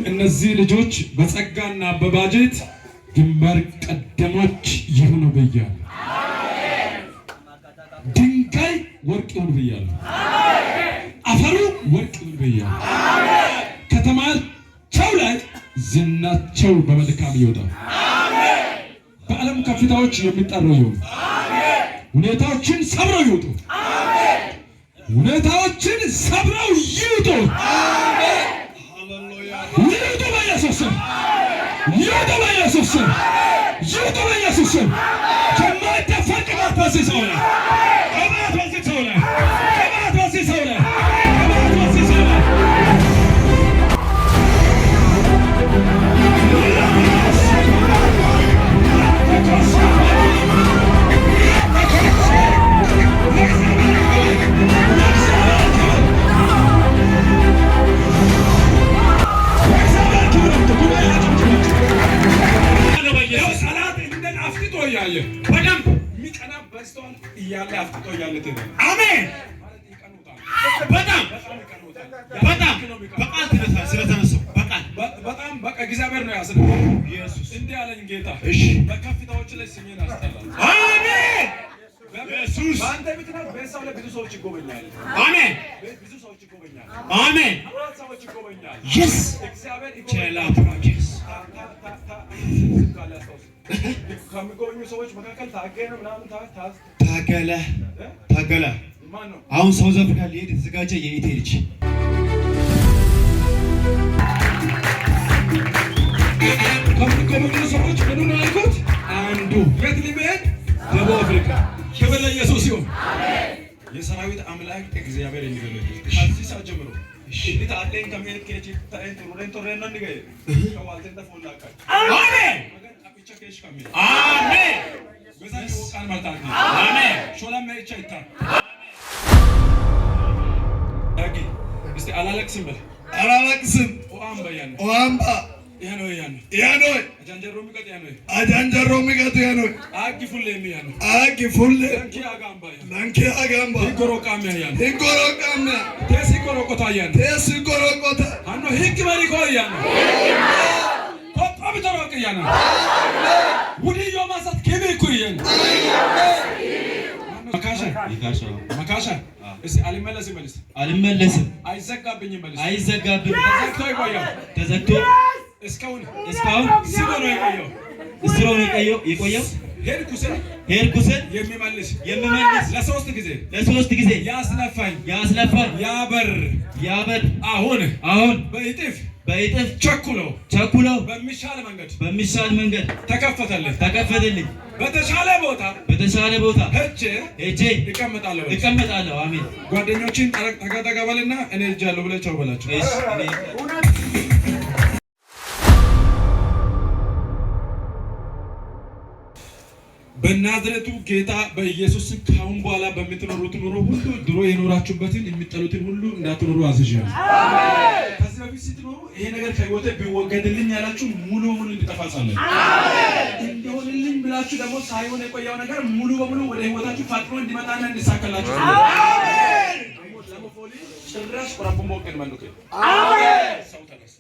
እነዚህ ልጆች በጸጋና በባጀት ግንባር ቀደሞች ይሁኑ ብያለሁ። ድንጋይ ወርቅ ይሁን ብያለሁ። አፈሩ ወርቅ ይሁን ብያለሁ። ከተማቸው ላይ ዝናቸው በመልካም ይወጣል። በዓለም ከፍታዎች የሚጠሩ ይሁኑ። ሁኔታዎችን ሰብረው ይውጡ። ሁኔታዎችን ሰብረው ይውጡ። ይውጡ በኢየሱስ ስም፣ ይውጡ በኢየሱስ ስም፣ ይውጡ በኢየሱስ ስም። የማይደፈር ቅባት በዚህ ሰው ላይ፣ ቅባት በዚህ ሰው ላይ፣ ቅባት በዚህ ሰው ላይ፣ ቅባት በዚህ ሰው ላይ። ጠላት እንደ አፍጥጦ እያየ በደንብ የሚቀና በዝተዋል እያለ አፍጥጦ እያለ ትሄዳለህ። አሜን። ማለት ይቀኑታል። በጣም በጣም ይቀኑታል። በጣም በቃል ተነሳ ስለተነሳው በቃል በጣም በቃ እግዚአብሔር ነው ያስነሳው። ኢየሱስ እንዲህ አለኝ ጌታ፣ እሺ በከፍታዎች ላይ ስሜን አስጠራለሁ። አሜን። ኢየሱስ በአንተ ምክንያት በሰው ላይ ብዙ ሰዎች ይጎበኛሉ። አሜን። ብዙ ሰዎች ይጎበኛሉ። አሜን። ብዙ ሰዎች ይጎበኛሉ። Yes. እግዚአብሔር ቼላ ይጎበኛል። ፕሮጀክት ካለ አስታውስ። ከሚጎበኙ ሰዎች መካከል ታገ ነው ምናምን ታገለ ታገለ። ማን ነው? አሁን ሳውዝ አፍሪካ ሊሄድ የተዘጋጀ የኢቴ ልጅ። ከሚጎበኙ ሰዎች ምኑ ነው ያልኩት? አንዱ የት ሊሄድ? ደቡብ አፍሪካ። ክብር ለኢየሱስ ይሁን። የሰራዊት አምላክ እግዚአብሔር እንዲበለው ከዚህ ሰዓት ጀምሮ እንዲህ አለኝ ከመሄድ ከቺ ታይን ቱሩሬን ቶሬን ነው እንዲገ ከዋልቴን ተፎላካ አሜን። መገን አብቻ ከሽ ከሚል አሜን። በዛ ወቃን ማለት ነው። አሜን። ሾላ መይቻ ይታ ዳጊ እስቲ አላለቅስም በል። አላለቅስም። ኦአምባ ያን ኦአምባ ያኖ ያን ያኖይ አጃንጀሮ ሚቀጥ ያኖ አጃንጀሮ ሚቀጡ ያኖይ አጊ ፉሌ ሚ ያኖ አጊ ፉሌ ለንኪ አጋምባ ያን ለንኪ አጋምባ ሂጎሮ ቃሚያ ያን ሂጎሮ ቃሚያ ቴሲ ጎሮቆታ ያን ቴሲ ጎሮቆታ አኖ ሂግ መሪኮ ያን ቆጣቢ ተሮቅ ያን ውድዮ ማሳት ኬሜኩ ያን መካሻ መካሻ እስቲ አልመለስም መልስ። አልመለስም። አይዘጋብኝም መልስ። አይዘጋብኝ። ተዘግቶ ይቆያል። ተዘግቶ እስካሁን እስካሁን ስቦ ነው የቆየው። እስሮ ነው የቆየው። ሄድኩ ስል ሄድኩ ስል የሚመልስ የሚመልስ ለሶስት ጊዜ ለሶስት ጊዜ ያስለፋኝ ያስለፋኝ ያበር ያበር አሁን አሁን በእጥፍ በእጥፍ ቸኩሎ ቸኩለው በሚሻል መንገድ በሚሻል መንገድ ተከፈተልኝ። ተከፈተልኝ። በተሻለ ቦታ በተሻለ ቦታ ሄጄ ሄጄ እቀመጣለሁ። በል። እቀመጣለሁ። አሜን። ጓደኞችን ጠረቅ ጠጋ በልና እኔ ሄጃለሁ ብለህ ቻው በላቸው። እሺ እኔ በናዝሬቱ ጌታ በኢየሱስ ስም ካሁን በኋላ በምትኖሩት ኑሮ ሁሉ ድሮ የኖራችሁበትን የሚጠሉትን ሁሉ እንዳትኖሩ አዝዣለሁ። ከዚህ በፊት ስትኖሩ ይሄ ነገር ከህይወቴ ቢወገድልኝ ያላችሁ ሙሉ በሙሉ እንዲጠፋ ጸለይ። እንዲሆንልኝ ብላችሁ ደግሞ ሳይሆን የቆየው ነገር ሙሉ በሙሉ ወደ ህይወታችሁ ፈጥኖ እንዲመጣና እንዲሳካላችሁ ጸለይ። ጭራሽ ቆራቦ ሞቀን መልኩ ሰው ተነሳ።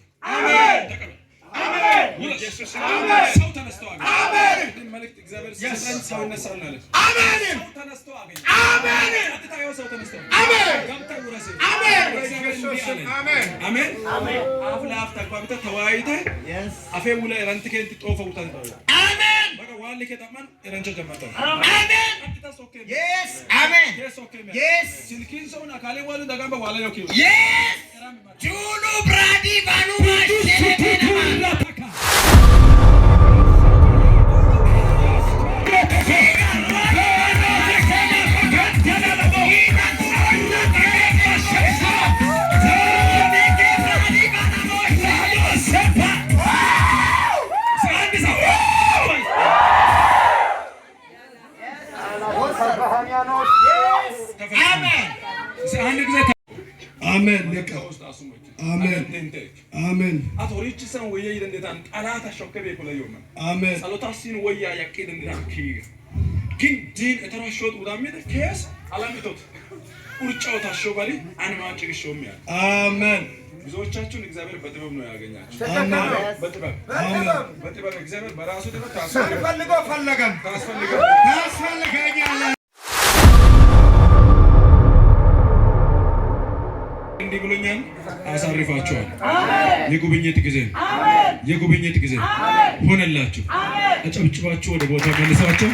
ተቀበል። ሰው ተነስቶ አገኘ። ይህን መልእክት እግዚአብሔር ሲሰጠን ሰው ይነሳል አለ። ሰው ተነስቶ አገኘ። ጸጥታ ይኸው ሰው ተነስቶ ገብተህ ውረስ። እግዚአብሔር እንዲህ አለ። አሜን። አፍ ለአፍ ተግባብተህ ተወያይተህ አፌ ውለህ ረንት ከንት ጦፈ ውጣ በቃ ዋል ከጠማን ረንቸ ጀመርተ ቀጥታ ሶኬ Yes. Amen. ሶኬ Yes. ስልኪን ሰውን አካሌ ዋሉ ደጋምበ ዋላ ዮኪ Yes. Julu bradi valuma shelebena. Amen. አንድ ጊዜ አሜን ነቀ አሜን አሜን አቶሪችሰን ወየ ይደንደታን ጠላት አሸከበ ይኮለዮማ አሜን ጸሎታሲን ወያ ያቄ ደንደታን ኪ ግን ዲን እተራሾጥ ውዳሚደ ኬስ አላሚቶት ቁርጫው ታሾ ባሪ አንማጭ ግሾም ያ አሜን። ብዙዎቻችሁን እግዚአብሔር በጥበብ ነው ያገኛችሁ። በጥበብ አሜን። በጥበብ እግዚአብሔር በራሱ ጥበብ ፈልጎ ፈለገን ታስፈልጋል። ታስፈልገኛለህ። እንዲህ ብሎኛል፣ አሳርፋችኋል። የጉብኝት ጊዜ፣ የጉብኝት ጊዜ ሆነላችሁ። አጨብጭባችሁ ወደ ቦታ መልሳቸው።